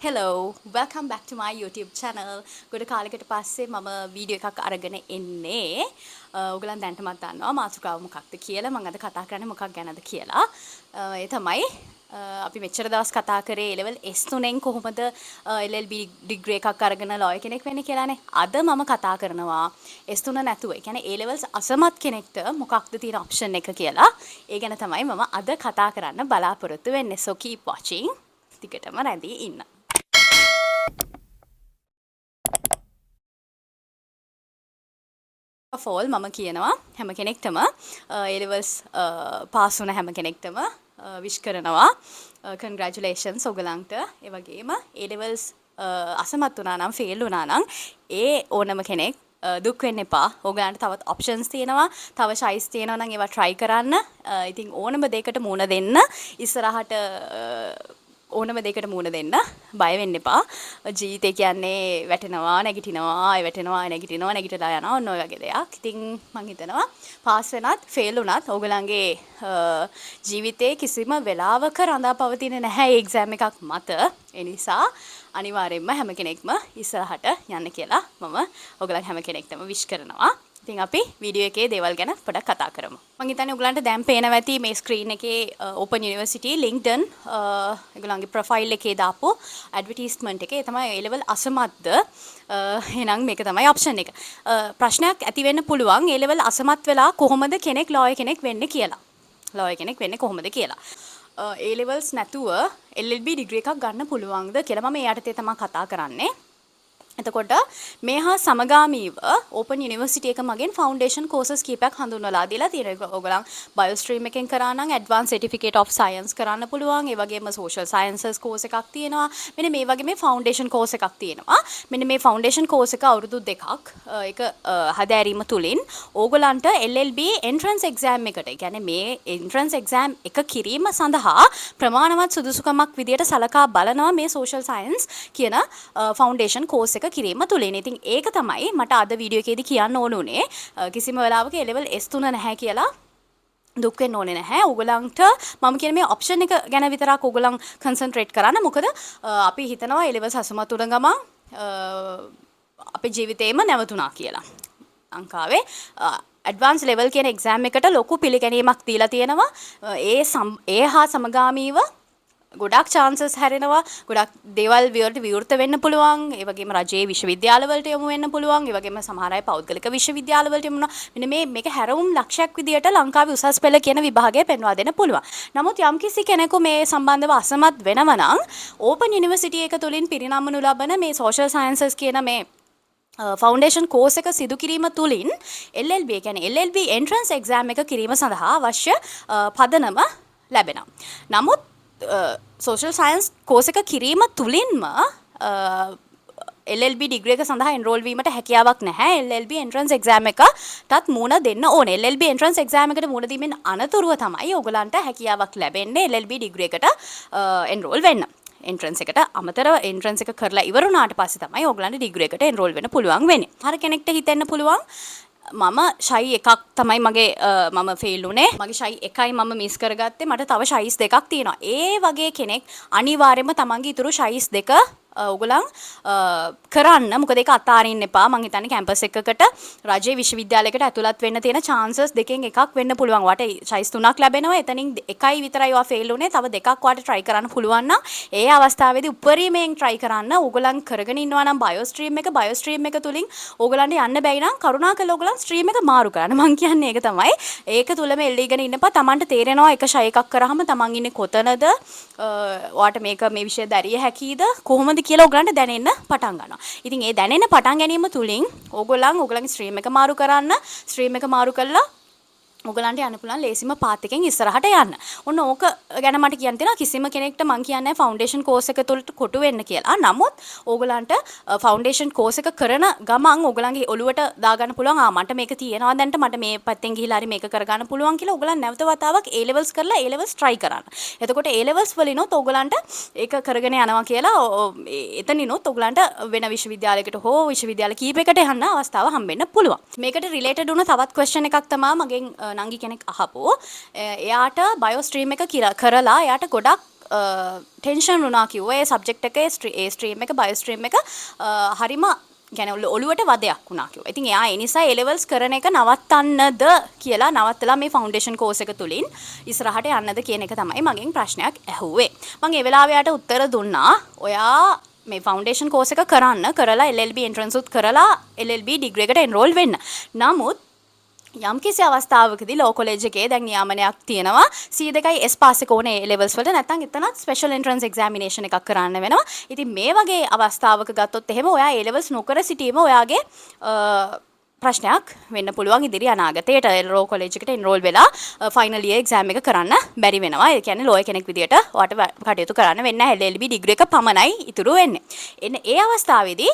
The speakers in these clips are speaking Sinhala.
Hello, welcome back to my YouTube channel. ගොඩ කාලෙකට පස්සේ මම වීඩියෝ එකක් අරගෙන එන්නේ. ඔයගලන් දැනටමත් දන්නවා මාතෘකාව මොකක්ද කියලා. මම අද කතා කරන්නේ මොකක් ගැනද කියලා. ඒ තමයි අපි මෙච්චර දවස් කතා කරේ A level S3න් කොහොමද LLB degree එකක් අරගෙන ලෝයර් කෙනෙක් වෙන්නේ කියලානේ. අද මම කතා කරනවා S3 නැතුව, ඒ කියන්නේ A levels අසමත් කෙනෙක්ට මොකක්ද තියෙන ඔප්ෂන් එක කියලා. ඒ ගැන තමයි මම අද කතා කරන්න බලාපොරොත්තු වෙන්නේ. So keep watching. දිගටම රැඳී ඉන්න. ෆෝල් මම කියනවා හැම කෙනෙක්ටම, A levels pass වුණ හැම කෙනෙක්ටම විශ් කරනවා, කන්ග්‍රැචුලේෂන්ස් ඔයගලන්ට. ඒ වගේම A levels අසමත් වුණා නම්, ෆේල් වුණා නම්, ඒ ඕනම කෙනෙක් දුක් වෙන්න එපා. ඔයගලන්ට තවත් ඔප්ෂන්ස් තියෙනවා. තව ෂයිස් තියෙනවා නම් ඒවා try කරන්න. ඉතින් ඕනම දෙයකට මුහුණ දෙන්න ඉස්සරහට, ඕනම දෙයකට මුහුණ දෙන්න බය වෙන්න එපා. ජීවිතය කියන්නේ වැටෙනවා, නැගිටිනවා, ආයෙ වැටෙනවා, නැගිටිනවා, නැගිටලා යනවා, ඔන්න ඔය වගේ දෙයක්. ඉතින් මං හිතනවා පාස් වෙනත් ෆේල් වුණත් ඕගොල්ලන්ගේ ජීවිතේ කිසිම වෙලාවක රඳා පවතින්නේ නැහැ ඒ එක්සෑම් එකක් මත. ඒ නිසා අනිවාර්යයෙන්ම හැම කෙනෙක්ම ඉස්සරහට යන්න කියලා මම ඔයගොල්ලන් හැම කෙනෙක්ටම විශ් කරනවා. ඉතින් අපි වීඩියෝ එකේ දේවල් ගැන පොඩක් කතා කරමු. මං හිතන්නේ ඔයගලන්ට දැන් පේනවා ඇති මේ ස්ක්‍රීන් එකේ Open University LinkedIn ඒගොල්ලන්ගේ ප්‍රොෆයිල් එකේ දාපු ඇඩ්වර්ටයිස්මන්ට් එක. ඒ තමයි A level අසමත්ද? එහෙනම් මේක තමයි ඔප්ෂන් එක. ප්‍රශ්නයක් ඇති වෙන්න පුළුවන් A level අසමත් වෙලා කොහොමද කෙනෙක් ලෝයර් කෙනෙක් වෙන්නේ කියලා. ලෝයර් කෙනෙක් වෙන්නේ කොහොමද කියලා. A levels නැතුව LLB degree එකක් ගන්න පුළුවන්ද කියලා මම ඒ යටතේ තමයි කතා කරන්නේ. එතකොට මේ හා සමගාමීව ඕපන් යුනිවර්සිටි එක මගෙන් ෆවුන්ඩේෂන් කෝසස් කීපයක් හඳුන්වලා දීලා තියෙනවා. ඔයගොල්ලන් බයෝ ස්ට්‍රීම් එකෙන් කරා නම් ඇඩ්වාන්ස් සර්ටිෆිකේට් ඔෆ් සයන්ස් කරන්න පුළුවන්. ඒ වගේම සෝෂල් සයන්සස් කෝස් එකක් තියෙනවා. මෙන්න මේ වගේ මේ ෆවුන්ඩේෂන් කෝස් එකක් තියෙනවා. මෙන්න මේ ෆවුන්ඩේෂන් කෝස් එක අවුරුදු 2ක් ඒක හදාරීම තුලින් ඕගොල්ලන්ට LLB entrance exam එකට, ඒ කියන්නේ මේ එන්ට්‍රන්ස් එක්සෑම් එක කිරීම සඳහා ප්‍රමාණවත් සුදුසුකමක් විදියට සලකා බලනවා මේ සෝෂල් සයන්ස් කියන ෆවුන්ඩේෂන් කෝස් එක කිරීම තුලින්. ඉතින් ඒක තමයි මට අද වීඩියෝ එකේදී කියන්න ඕන උනේ. කිසිම වෙලාවක A level S3 නැහැ කියලා දුක් වෙන්න ඕනේ නැහැ. ඕගොල්ලන්ට මම කියන මේ ඔප්ෂන් එක ගැන විතරක් ඕගොල්ලන් කන්සන්ට්‍රේට් කරන්න. මොකද අපි හිතනවා A levels අසමත් වුණ ගමන් අපේ ජීවිතේම නැවතුණා කියලා. ලංකාවේ ඇඩ්වාන්ස් ලෙවල් කියන එක්සෑම් එකට ලොකු පිළිගැනීමක් දීලා තියෙනවා. ඒ හා සමගාමීව ගොඩක් චාන්සස් හැරෙනවා, ගොඩක් දේවල් වලට විවෘත වෙන්න පුළුවන්. ඒ වගේම රජයේ විශ්වවිද්‍යාල වලට යොමු වෙන්න පුළුවන්. ඒ වගේම සමහර අය පෞද්ගලික විශ්වවිද්‍යාල වලට යොමු වෙනවා. මෙන්න මේක හැරවුම් ලක්ෂයක් විදියට ලංකාවේ උසස් පෙළ කියන විභාගය පෙන්වා දෙන්න පුළුවන්. නමුත් යම්කිසි කෙනෙකු මේ සම්බන්ධව අසමත් වෙනවා නම්, ඕපන් යුනිවර්සිටි එක තුලින් පිරිනමනු ලබන මේ සෝෂල් සයන්සස් කියන මේ ෆවුන්ඩේෂන් කෝස් එක සිදු කිරීම තුලින් LLB, ඒ කියන්නේ LLB entrance exam එක කිරීම සඳහා අවශ්‍ය පදනම ලැබෙනවා. නමුත් සෝෂල් සයන්ස් කෝස් එක කිරීම තුලින්ම LLB degree එක සඳහා එන්රෝල් වීමට හැකියාවක් නැහැ. LLB entrance exam එකටත් මුහුණ දෙන්න ඕනේ. LLB entrance exam එකට මුහුණ දීමෙන් අනතුරුව තමයි ඔයගලන්ට හැකියාවක් ලැබෙන්නේ LLB degree එකට එන්රෝල් වෙන්න. එන්ට්‍රන්ස් එකට අමතරව, එන්ට්‍රන්ස් එක කරලා ඉවර වුණාට පස්සේ තමයි ඔයගලන්ට ඩිග්‍රී එකට එන්රෝල් වෙන්න පුළුවන් වෙන්නේ. හරි, කෙනෙක්ට හිතෙන්න පුළුවන් මම ෂයි එකක් තමයි මගේ මම ෆේල් වුණේ. මගේ ෂයි එකයි මම මිස් කරගත්තේ. මට තව ෂයිස් දෙකක් තියෙනවා. ඒ වගේ කෙනෙක් අනිවාර්යයෙන්ම තමන්ගේ ඉතුරු ෂයිස් දෙක ඔයගොල්ලන් කරන්න. මොකද ඒක අතාරින්න එපා. මං හිතන්නේ කැම්පස් එකකට, රජයේ විශ්වවිද්‍යාලයකට ඇතුළත් වෙන්න තියෙන චාන්සස් දෙකෙන් එකක් වෙන්න පුළුවන්. ඔයාට ෂයිස් තුනක් ලැබෙනවා. එතනින් එකයි විතරයි ඔයා ෆේල් වුණේ. තව දෙකක් ඔයාට try කරන්න පුළුවන් නම් ඒ අවස්ථාවේදී උපරිමයෙන් try කරන්න. ඕගොල්ලන් කරගෙන ඉන්නවා නම් බයෝ ස්ට්‍රීම් එක, බයෝ ස්ට්‍රීම් එක තුලින් ඕගොල්ලන්ට යන්න බැරි නම් කරුණාකරලා ඕගොල්ලන් ස්ට්‍රීම් එක මාරු කරන්න. මං කියන්නේ ඒක තමයි. ඒක තුලම එල්ලීගෙන ඉන්න එපා. තමන්ට තේරෙනවා එක ෂයි එකක් කරාම තමන් ඉන්නේ කොතනද, ඔයාට මේක මේ විෂය දැරිය හැකියිද කොහොමද කියලා ඔයගලන්ට දැනෙන්න පටන් ගන්නවා. ඉතින් ඒ දැනෙන්න පටන් ගැනීම තුලින් ඕගොල්ලන් ඕගොල්ලන්ගේ ස්ට්‍රීම් එක මාරු කරන්න. ස්ට්‍රීම් එක මාරු කළා ඔයගලන්ට යන්න පුළුවන් ලේසිම පාත් එකෙන් ඉස්සරහට යන්න. ඔන්න ඕක ගැන මට කියන්න තියෙනවා. කිසිම කෙනෙක්ට මං කියන්නේ ෆවුන්ඩේෂන් කෝස් එක තුලට කොටු වෙන්න කියලා. නමුත් ඕගලන්ට ෆවුන්ඩේෂන් කෝස් එක කරන ගමන් ඕගලන්ගේ ඔළුවට දාගන්න පුළුවන්, ආ මට මේක තියෙනවා දැන්ට, මට මේ පැත්තෙන් ගිහිලා හරි මේක කරගන්න පුළුවන් කියලා. ඕගලන් නැවත වතාවක් A levels කරලා A levels try කරන්න. එතකොට A levels වලිනොත් ඕගලන්ට ඒක කරගෙන යනවා කියලා එතනිනුත් ඕගලන්ට වෙන විශ්වවිද්‍යාලයකට හෝ විශ්වවිද්‍යාල කීපයකට යන්න අවස්ථාව හම්බෙන්න පුළුවන්. මේකට රිලේටඩ් වුණ තවත් ක්වෙස්චන් එකක් තමයි මගෙන් නංගි කෙනෙක් අහපු. එයාට බයෝ ස්ට්‍රීම් එක කරලා එයාට ගොඩක් ටෙන්ෂන් වුණා කිව්වා. ඒ සබ්ජෙක්ට් එකේ ඒ ස්ට්‍රීම් එක, බයෝ ස්ට්‍රීම් එක හරිම ගැන ඔළුවට වදයක් වුණා කිව්වා. ඉතින් එයා ඒ නිසා ඒ ලෙවල්ස් කරන එක නවත්තන්නද කියලා, නවත්තලා මේ ෆවුන්ඩේෂන් කෝස් එක තුලින් ඉස්සරහට යන්නද කියන එක තමයි මගෙන් ප්‍රශ්නයක් ඇහුවේ. මං ඒ වෙලාවේ එයාට උත්තර දුන්නා, ඔයා මේ ෆවුන්ඩේෂන් කෝස් එක කරන්න, කරලා LLB entrance උත් කරලා LLB degree එකට එන්රෝල් වෙන්න. නමුත් යම් කිසි අවස්ථාවකදී ලෝ කොලෙජ් එකේ දැන් නියාමනයක් තියෙනවා, C2 S pass එක ඕනේ ඒ ලෙවල්ස් වලට, නැත්නම් එතනත් ස්පෙෂල් එන්ට්‍රන්ස් එක්සැමිනේෂන් එකක් කරන්න වෙනවා. ඉතින් මේ වගේ අවස්ථාවක ගත්තොත් එහෙම ඔයා ඒ ලෙවල්ස් නොකර සිටීම ඔයාගේ ප්‍රශ්නයක් වෙන්න පුළුවන් ඉදිරි අනාගතයට. ලෝ කොලෙජ් එකට එන්රෝල් වෙලා ෆයිනල් ඉයර් එක්සෑම් එක කරන්න බැරි වෙනවා. ඒ කියන්නේ ලෝයර් කෙනෙක් විදියට ඔයාට කටයුතු කරන්න වෙන්නේ නැහැ. LLB degree එක පමණයි ඉතුරු වෙන්නේ. එන්න ඒ අවස්ථාවේදී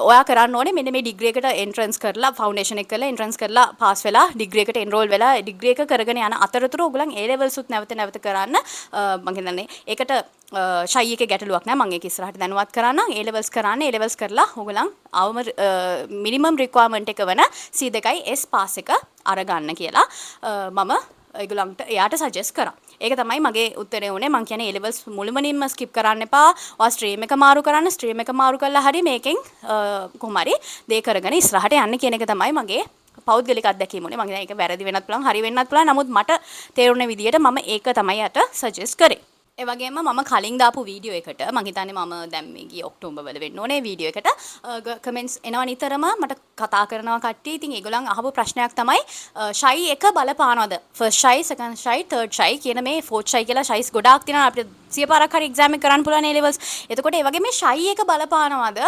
ඔයා කරන්න ඕනේ මෙන්න මේ ඩිග්‍රී එකට එන්ට්‍රන්ස් කරලා, ෆවුන්ඩේෂන් එක කරලා, එන්ට්‍රන්ස් කරලා, පාස් වෙලා, ඩිග්‍රී එකට එන්රෝල් වෙලා, ඩිග්‍රී එක කරගෙන යන අතරතුර ඔයගොල්ලන් ඒ ලෙවල්ස් උත් නැවත නැවත කරන්න. මං හිතන්නේ ඒකට ෂයි එකේ ගැටලුවක් නෑ. මං ඒක ඉස්සරහට දැනුවත් කරන්නම්. ඒ ලෙවල්ස් කරන්න, ඒ ලෙවල්ස් කරලා ඔයගොල්ලන් අවම මිනිමම් රික්වයර්මන්ට් එක වන C2 S pass එක අරගන්න කියලා මම ඒගොල්ලන්ට එයාට සජෙස්ට් කරා. ඒක තමයි මගේ උත්තරේ උනේ. මං කියන්නේ ඒ ලෙවල්ස් මුළුමනින්ම ස්කිප් කරන්න එපා. ඔයා ස්ට්‍රීම් එක මාරු කරන්න. ස්ට්‍රීම් එක මාරු කරලා හරි මේකෙන් කොහොම හරි දේ කරගෙන ඉස්සරහට යන්න කියන එක තමයි මගේ පෞද්ගලික අත්දැකීම උනේ. මං හිතන්නේ ඒක වැරදි වෙන්නත් පුළුවන්, හරි වෙන්නත් පුළුවන්. නමුත් මට තේරුණ විදියට මම ඒක තමයි යට සජෙස්ට් කරේ. ඒ වගේම මම කලින් දාපු වීඩියෝ එකට, මං හිතන්නේ මම දැන් මේ ගිය ඔක්තෝබර් වල වෙන්න ඕනේ, වීඩියෝ එකට කමෙන්ට්ස් එනවා නිතරම, මට කතා කරනවා කට්ටිය. ඉතින් ඒගොල්ලන් අහපු ප්‍රශ්නයක් තමයි ෂයි එක බලපානවද? ෆස්ට් ෂයි, සෙකන්ඩ් ෂයි, තර්ඩ් ෂයි කියන මේ ෆෝර්ත් ෂයි කියලා ෂයිස් ගොඩාක් තියෙනවා. අපිට සිය පාරක් හරි එක්සෑම් එක කරන්න පුළුවන් ඒ ලෙවල්ස්. එතකොට ඒ වගේ මේ ෂයි එක බලපානවද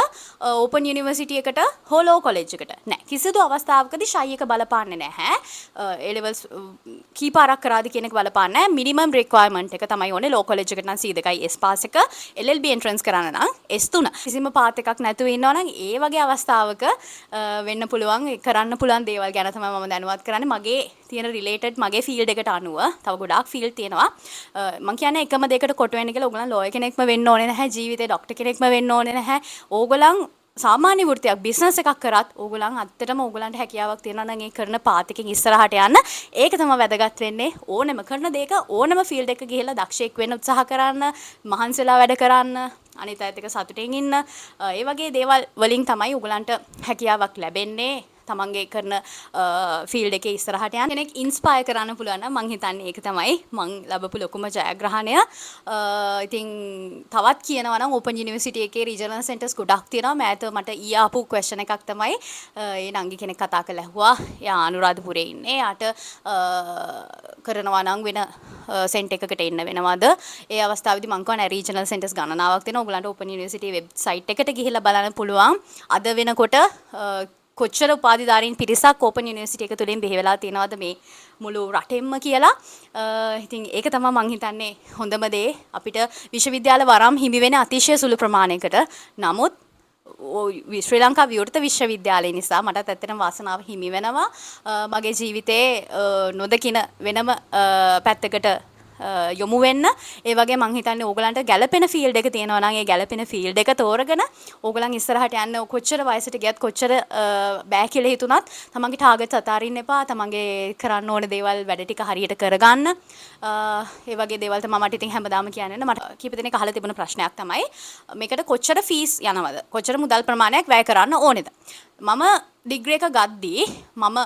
ඕපන් යුනිවර්සිටි එකට හෝ ලෝ කොලෙජ් එකට? නෑ. කිසිදු අවස්ථාවකදී ෂයි එක බලපාන්නේ නැහැ. ඒ ලෙවල්ස් කී පාරක් කරාද කියන එක බලපාන්නේ නැහැ. මිනිමම් රික්වයර්මන්ට් එක තමයි ඕනේ. ලෝ කොලෙජ් එකට නම් C2 S pass එක, LLB entrance කරන්න නම් S3. කිසිම පාත් එකක් නැතුව ඉන්නවා නම් ඒ වගේ අවස්ථාවක වෙන්න පුළුවන් කරන්න පුළුවන් දේවල් ගැන තමයි මම දැනුවත් කරන්නේ. මගේ තියෙන රිලේටඩ් මගේ ෆීල්ඩ් එකට අනුව තව ගොඩාක් ෆීල්ඩ් තියෙනවා. මං කියන්නේ එකම දෙයකට කොටු වෙන්න කියලා ඕගොල්ලන් ලෝයර් කෙනෙක්ම වෙන්න ඕනේ නැහැ. ජීවිතේ ඩොක්ටර් කෙනෙක්ම වෙන්න ඕනේ නැහැ. ඕගොල්ලන් සාමාන්‍ය වෘත්තියක්, බිස්නස් එකක් කරත් ඕගොල්ලන් ඇත්තටම ඕගොල්ලන්ට හැකියාවක් තියෙනවා නම් ඒ කරන පාත් එකකින් ඉස්සරහට යන්න, ඒක තමයි වැදගත් වෙන්නේ. ඕනෑම කරන දෙයක, ඕනෑම ෆීල්ඩ් එකක ගිහිල්ලා දක්ෂයෙක් වෙන්න උත්සාහ කරන්න, මහන්සි වෙලා වැඩ කරන්න, අනිත් අයත් එක්ක සතුටින් ඉන්න. ඒ වගේ දේවල් වලින් තමයි ඕගොල්ලන්ට හැකියාවක් ලැබෙන්නේ තමන්ගේ කරන ෆීල්ඩ් එකේ ඉස්සරහට යන්න. කෙනෙක් ඉන්ස්පයර් කරන්න පුළුවන් නම් මං හිතන්නේ ඒක තමයි මං ලැබපු ලොකුම ජයග්‍රහණය. ඉතින් තවත් කියනවා නම් ඕපන් යුනිවර්සිටි එකේ රීජනල් සෙන්ටර්ස් ගොඩක් තියෙනවා. මෑත මට ඊයේ ආපු ක්වෙස්චන් එකක් තමයි, ඒ නංගි කෙනෙක් කතා කරලා ඇහුවා. එයා අනුරාධපුරේ ඉන්නේ. එයාට කරනවා නම් වෙන සෙන්ටර් එකකට එන්න වෙනවද? ඒ අවස්ථාවේදී මං කිව්වා නෑ, රීජනල් සෙන්ටර්ස් ගණනාවක් තියෙනවා. ඔයගොල්ලන්ට ඕපන් යුනිවර්සිටි වෙබ්සයිට් එකට ගිහිල්ලා බලන්න පුළුවන්. අද වෙනකොට කොච්චර උපාධිධාරීන් පිරිසක් ඕපන් යුනිවර්සිටි එක තුලින් බිහි වෙලා තියෙනවද මේ මුළු රටෙන්ම කියලා. ඉතින් ඒක තමයි මං හිතන්නේ හොඳම දේ. අපිට විශ්වවිද්‍යාල වරම් හිමි වෙන අතිශය සුළු ප්‍රමාණයකට. නමුත් ශ්‍රී ලංකා විවෘත විශ්වවිද්‍යාලය නිසා මටත් ඇත්තටම වාසනාව හිමි වෙනවා මගේ ජීවිතේ නොදකින වෙනම පැත්තකට යොමු වෙන්න. ඒ වගේ මං හිතන්නේ ඕගලන්ට ගැළපෙන ෆීල්ඩ් එක තියෙනවා නම් ඒ ගැළපෙන ෆීල්ඩ් එක තෝරගෙන ඕගලන් ඉස්සරහට යන්න. කොච්චර වයසට ගියත්, කොච්චර බෑ කියලා හිතුණත් තමන්ගේ ටාගට්ස් අතාරින්න එපා. තමන්ගේ කරන්න ඕන දේවල් වැඩ ටික හරියට කරගන්න. ඒ වගේ දේවල් තමයි මට ඉතින් හැමදාම කියන්න. මට කීප දෙනෙක් අහලා තිබුණ ප්‍රශ්නයක් තමයි මේකට කොච්චර ෆීස් යනවද? කොච්චර මුදල් ප්‍රමාණයක් වැය කරන්න ඕනේද? මම ඩිග්‍රී එක ගද්දී මම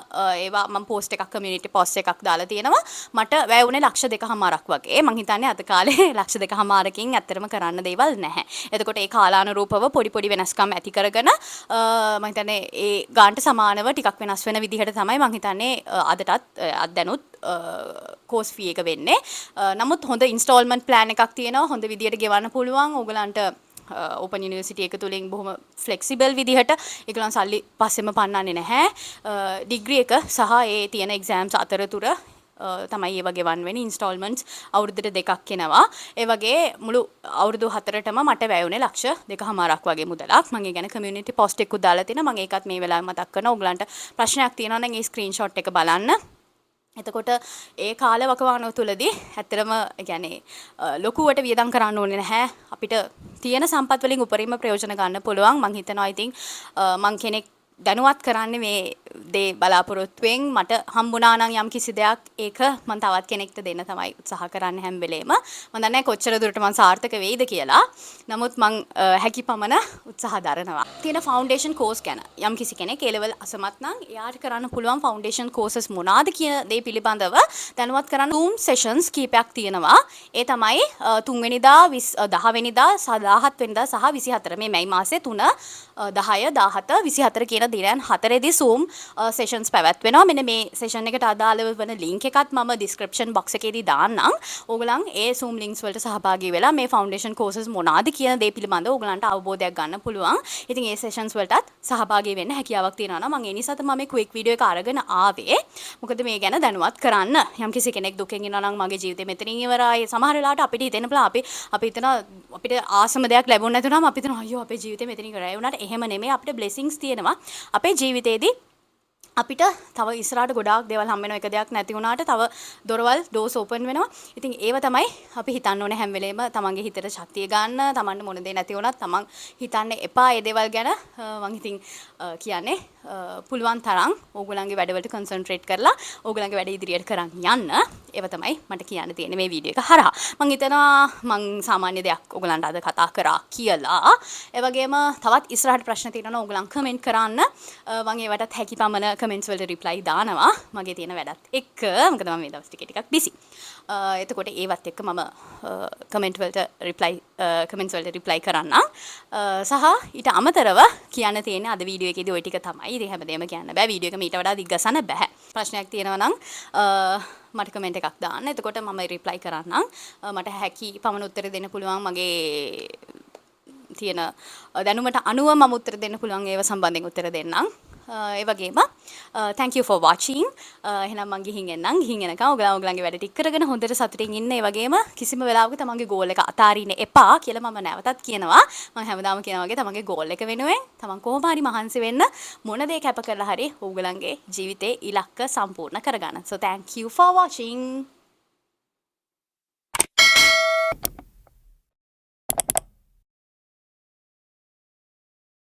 ඒවා මම පෝස්ට් එකක්, කමියුනිටි පෝස්ට් එකක් දාලා තියෙනවා. මට වැය වුණේ ලක්ෂ දෙකහමාරක් වගේ. මං හිතන්නේ අද කාලේ ලක්ෂ දෙකහමාරකින් ඇත්තටම කරන්න දේවල් නැහැ. එතකොට ඒ කාලානුරූපව පොඩි පොඩි වෙනස්කම් ඇති කරගෙන මං හිතන්නේ ඒ ගානට සමානව ටිකක් වෙනස් වෙන විදිහට තමයි මං හිතන්නේ අදටත් අද දැනුත් කෝස් ෆී එක වෙන්නේ. නමුත් හොඳ ඉන්ස්ටෝල්මන්ට් ප්ලෑන් එකක් තියෙනවා. හොඳ විදිහට ගෙවන්න පුළුවන්. ඕගලන්ට ඕපන් යුනිවර්සිටි එක තුලින් බොහොම ෆ්ලෙක්සිබල් විදිහට ඒගොල්ලන් සල්ලි පස්සෙම පන්නන්නේ නැහැ. ඩිග්‍රී එක සහ ඒ තියෙන එක්සෑම්ස් අතරතුර තමයි ඒවා ගෙවන්න වෙන්නේ. ඉන්ස්ටෝල්මන්ට්ස් අවුරුද්දට දෙකක් එනවා. ඒ වගේ මුළු අවුරුදු 4ටම මට වැය වුණේ ලක්ෂ දෙකහමාරක් වගේ මුදලක්. මම ඒ ගැන කමියුනිටි පෝස්ට් එකකුත් දාලා තියෙනවා. මම ඒකත් මේ වෙලාවේ මතක් කරනවා. ඔයගලන්ට ප්‍රශ්නයක් තියෙනවා නම් ඒ ස්ක්‍රීන්ෂොට් එක බලන්න. එතකොට ඒ කාල වකවානුව තුලදී ඇත්තටම ඒ කියන්නේ ලොකුවට වියදම් කරන්න ඕනේ නැහැ. අපිට තියෙන සම්පත් වලින් උපරිම ප්‍රයෝජන ගන්න පුළුවන්. මං හිතනවා ඉතින් මං කෙනෙක් දැනුවත් කරන්නේ මේ දේ බලාපොරොත්තුවෙන් මට හම්බුණා නම් යම් කිසි දෙයක්, ඒක මං තවත් කෙනෙක්ට දෙන්න තමයි උත්සාහ කරන්නේ හැම වෙලේම. මං දන්නේ නැහැ කොච්චර දුරට මං සාර්ථක වෙයිද කියලා. නමුත් මං හැකි පමණ උත්සාහ දරනවා. තියෙන ෆවුන්ඩේෂන් කෝස් ගැන යම් කිසි කෙනෙක් ඒ ලෙවල් අසමත් නම් එයාට කරන්න පුළුවන් ෆවුන්ඩේෂන් කෝසස් මොනවාද කියන දේ පිළිබඳව දැනුවත් කරන්න Zoom sessions කීපයක් තියෙනවා. ඒ තමයි තුන්වෙනිදා, 10 වෙනිදා, 17 වෙනිදා සහ 24, මේ මැයි මාසේ 3, 10, 17, 24 කියන දිනයන් හතරේදී Zoom sessions පැවැත්වෙනවා. මෙන්න මේ සෙෂන් එකට අදාළව වන ලින්ක් එකත් මම ඩිස්ක්‍රිප්ෂන් බොක්ස් එකේදී දාන්නම්. ඕගොල්ලන් ඒ Zoom links වලට සහභාගී වෙලා මේ ෆවුන්ඩේෂන් කෝසස් මොනවාද කියන දේ පිළිබඳව ඕගොල්ලන්ට අවබෝධයක් ගන්න පුළුවන්. ඉතින් ඒ සෙෂන්ස් වලටත් සහභාගී වෙන්න හැකියාවක් තියෙනවා නම්, මම ඒ නිසා තමයි මේ ක්වික් වීඩියෝ එක අරගෙන ආවේ. මොකද මේ ගැන දැනුවත් කරන්න. යම් කිසි කෙනෙක් දුකෙන් ඉන්නවා නම්, මගේ ජීවිතේ මෙතනින් ඉවරයි. සමහර වෙලාවට අපිට හිතෙන්න පුළුවන්, අපි අපි හිතනවා අපිට ආසම දෙයක් ලැබුණ නැතුනම අපි හිතනවා අයියෝ, අපේ ජීවිතේ මෙතනින් ඉවරයි. ඒ වුණාට එහෙම නෙමෙයි. අපිට බ්ලෙසිංස් තියෙනවා. අපේ ජීවිතේදී අපිට තව ඉස්සරහට ගොඩාක් දේවල් හම්බ වෙනවා. එක දෙයක් නැති වුණාට තව දොරවල්, ඩෝස් ඕපන් වෙනවා. ඉතින් ඒව තමයි අපි හිතන්න ඕනේ හැම වෙලේම. තමන්ගේ හිතට ශක්තිය ගන්න. තමන්ට මොන දේ නැති වුණත් තමන් හිතන්න එපා ඒ දේවල් ගැන. මං ඉතින් කියන්නේ පුළුවන් තරම් ඕගොල්ලන්ගේ වැඩවලට කන්සන්ට්‍රේට් කරලා ඕගොල්ලන්ගේ වැඩ ඉදිරියට කරන් යන්න. ඒව තමයි මට කියන්න තියෙන්නේ මේ වීඩියෝ එක හරහා. මං හිතනවා මං සාමාන්‍ය දෙයක් ඕගොල්ලන්ට අද කතා කරා කියලා. ඒ වගේම තවත් ඉස්සරහට ප්‍රශ්න තියෙනවා නම් ඕගොල්ලන් කමෙන්ට් කරන්න. මං ඒවටත් හැකි පමණ කමෙන්ට්ස් වලට රිප්ලයි දානවා මගේ තියෙන වැඩත් එක්ක. මොකද මම මේ දවස් ටිකේ ටිකක් බිසි. එතකොට ඒවත් එක්ක මම කමෙන්ට් වලට රිප්ලයි කමෙන්ට්ස් වලට රිප්ලයි කරන්නම්. සහ ඊට අමතරව කියන්න තියෙන්නේ අද වීඩියෝ එකේදී ඔය ටික තමයි. ඉතින් හැමදේම කියන්න බෑ. වීඩියෝ එක මීට වඩා දිග්ගසන්න බෑ. ප්‍රශ්නයක් තියෙනවා නම් මට කමෙන්ට් එකක් දාන්න. එතකොට මම රිප්ලයි කරන්නම්. මට හැකි පමණ උත්තර දෙන්න පුළුවන්. මගේ තියෙන දැනුමට අනුව මම උත්තර දෙන්න පුළුවන් ඒව සම්බන්ධයෙන් උත්තර දෙන්නම්. ඒ වගේම thank you for watching. එහෙනම් මං ගිහින් එන්නම්. ගිහින් එනකම් ඔයගොල්ලෝ ඔයගොල්ලන්ගේ වැඩ ටික කරගෙන හොඳට සතුටින් ඉන්න. ඒ වගේම කිසිම වෙලාවක තමන්ගේ ගෝල් එක අතාරින්න එපා කියලා මම නැවතත් කියනවා. මං හැමදාම කියනවා වගේ, තමන්ගේ ගෝල් එක වෙනුවෙන් තමන් කොහොම හරි මහන්සි වෙන්න, මොන දේ කැප කරලා හරි ඕගොල්ලන්ගේ ජීවිතේ ඉලක්ක සම්පූර්ණ කරගන්න. So thank you for watching.